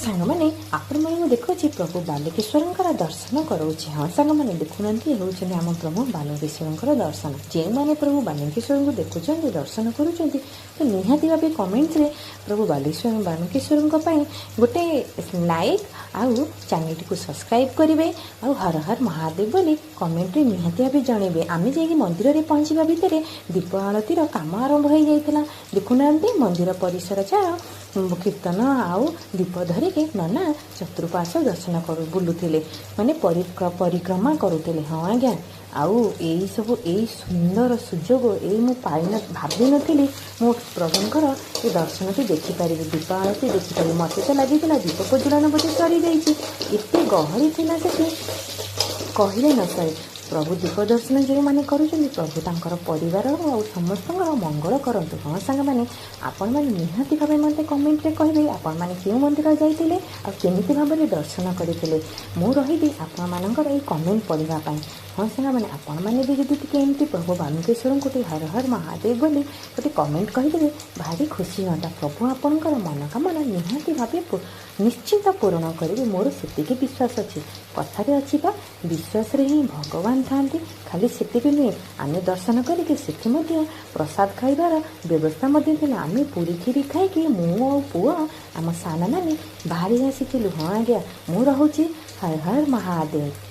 ସାଙ୍ଗମାନେ, ଆପଣମାନଙ୍କୁ ଦେଖୁଛି, ପ୍ରଭୁ ବାଲୁକେଶ୍ୱରଙ୍କର ଦର୍ଶନ କରାଉଛି। ହଁ ସାଙ୍ଗମାନେ, ଦେଖୁନାହାନ୍ତି, ହେଉଛନ୍ତି ଆମ ପ୍ରଭୁ ବାଲୁକେଶ୍ୱରଙ୍କର ଦର୍ଶନ। ଯେଉଁମାନେ ପ୍ରଭୁ ବାଲୁକେଶ୍ୱରଙ୍କୁ ଦେଖୁଛନ୍ତି, ଦର୍ଶନ କରୁଛନ୍ତି, ତ ନିହାତି ଭାବେ କମେଣ୍ଟସରେ ପ୍ରଭୁ ବାଲୁକେଶ୍ୱରଙ୍କ ପାଇଁ ଗୋଟେ ଲାଇକ୍ ଆଉ ଚ୍ୟାନେଲଟିକୁ ସବସ୍କ୍ରାଇବ୍ କରିବେ ଆଉ ହର ହର ମହାଦେବ ବୋଲି କମେଣ୍ଟରେ ନିହାତି ଭାବେ ଜଣେଇବେ। ଆମେ ଯାଇକି ମନ୍ଦିରରେ ପହଞ୍ଚିବା ଭିତରେ ଦୀପ ଆଳତିର କାମ ଆରମ୍ଭ ହୋଇଯାଇଥିଲା। ଦେଖୁନାହାନ୍ତି, ମନ୍ଦିର ପରିସର ଯାର କୀର୍ତ୍ତନ ଆଉ ଦୀପ ଧରିକି ନନା ଚତୁଃପାର୍ଶ୍ୱ ଦର୍ଶନ କରୁ ବୁଲୁଥିଲେ, ମାନେ ପରିକ୍ରମା କରୁଥିଲେ। ହଁ ଆଜ୍ଞା, ଆଉ ଏଇସବୁ ଏଇ ସୁନ୍ଦର ସୁଯୋଗ ଏଇ ମୁଁ ପାଇନ ଭାବିନଥିଲି ମୁଁ ପ୍ରଭୁଙ୍କର ଏ ଦର୍ଶନଟି ଦେଖିପାରିବି, ଦୀପ ଆଳତି ଦେଖିପାରିବି। ମୋତେ ତ ଲାଗିଥିଲା ଦୀପ ପ୍ରଜ୍ୱଳନ ବୋଧେ ସରିଯାଇଛି। ଏତେ ଗହଳି ଥିଲା ସେଠି, କହିଲେ ନ ସରେ। ପ୍ରଭୁ ଦୀପ ଦର୍ଶନ ଯେଉଁମାନେ କରୁଛନ୍ତି, ପ୍ରଭୁ ତାଙ୍କର ପରିବାର ଆଉ ସମସ୍ତଙ୍କର ମଙ୍ଗଳ କରନ୍ତୁ। ହଁ ସାଙ୍ଗମାନେ, ଆପଣମାନେ ନିହାତି ଭାବେ ମୋତେ କମେଣ୍ଟରେ କହିବେ ଆପଣମାନେ କେଉଁ ମନ୍ଦିର ଯାଇଥିଲେ ଆଉ କେମିତି ଭାବରେ ଦର୍ଶନ କରିଥିଲେ। ମୁଁ ରହିବି ଆପଣମାନଙ୍କର ଏଇ କମେଣ୍ଟ ପଢ଼ିବା ପାଇଁ। ହଁ ସାଙ୍ଗମାନେ, ଆପଣମାନେ ବି ଯଦି ଟିକେ ଏମିତି ପ୍ରଭୁ ବାଲୁକେଶ୍ୱରଙ୍କୁ ଟିକେ ହର ହର ମହାଦେବ ବୋଲି ଗୋଟେ କମେଣ୍ଟ କହିଦେବେ, ଭାରି ଖୁସି ହୁଅନ୍ତା। ପ୍ରଭୁ ଆପଣଙ୍କର ମନୋକାମନା ନିହାତି ଭାବେ ନିଶ୍ଚିନ୍ତ ପୂରଣ କରିବେ, ମୋର ସେତିକି ବିଶ୍ୱାସ ଅଛି। କଥାରେ ଅଛି ବା, ବିଶ୍ୱାସରେ ହିଁ ଭଗବାନ ଥାଆନ୍ତି। ଖାଲି ସେତିକି ନୁହେଁ, ଆମେ ଦର୍ଶନ କରିକି ସେଠି ମଧ୍ୟ ପ୍ରସାଦ ଖାଇବାର ବ୍ୟବସ୍ଥା ମଧ୍ୟ ଥିଲା। ଆମେ ପୁରୀ କ୍ଷୀରି ଖାଇକି ମୁଁ ଆଉ ପୁଅ ଆମ ସାନମାନେ ବାହାରି ଆସିଥିଲୁ। ହଁ ଆଜ୍ଞା, ମୁଁ ରହୁଛି। ହର ହର ମହାଦେବ।